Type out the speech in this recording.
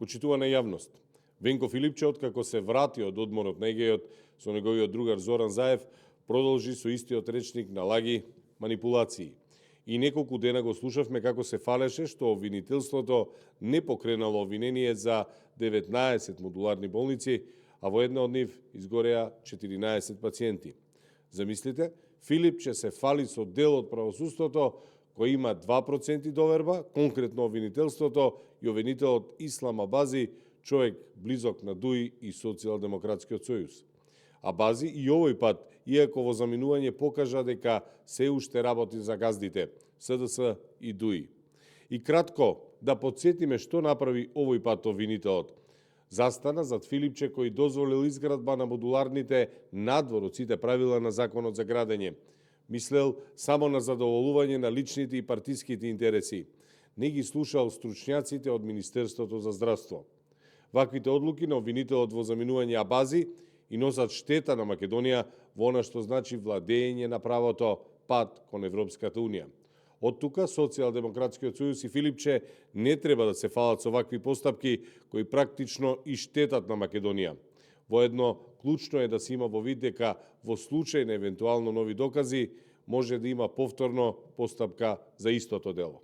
Почитувана јавност, Венко Филипче, откако се врати од одморот на Егејот со неговиот другар Зоран Заев, продолжи со истиот речник на лаги, манипулации. И неколку дена го слушавме како се фалеше што обвинителството не покренало обвинение за 19 модуларни болници, а во една од нив изгореа 14 пациенти. Замислите, Филипче се фали со дел од правосудството кој има 2% доверба, конкретно обвинителството и обвинителот Ислам Абази, човек близок на ДУИ и Социјалдемократскиот сојуз. Абази и овој пат, иако во заминување покажа дека се уште работи за газдите, СДС и ДУИ. И кратко, да подсетиме што направи овој пат обвинителот. Застана зад Филипче кој дозволил изградба на модуларните надвор од сите правила на законот за градење. Мислел само на задоволување на личните и партиските интереси. Не ги слушал стручњаците од Министерството за здравство. Ваквите одлуки на обвинителот во заминување Абази и носат штета на Македонија во она што значи владење на правото, пат кон Европската Унија. Од тука Социјалдемократскиот сојуз и Филипче не треба да се фалат со вакви постапки кои практично и штетат на Македонија. Воедно, клучно е да се има во вид дека во случај на евентуално нови докази може да има повторно постапка за истото дело.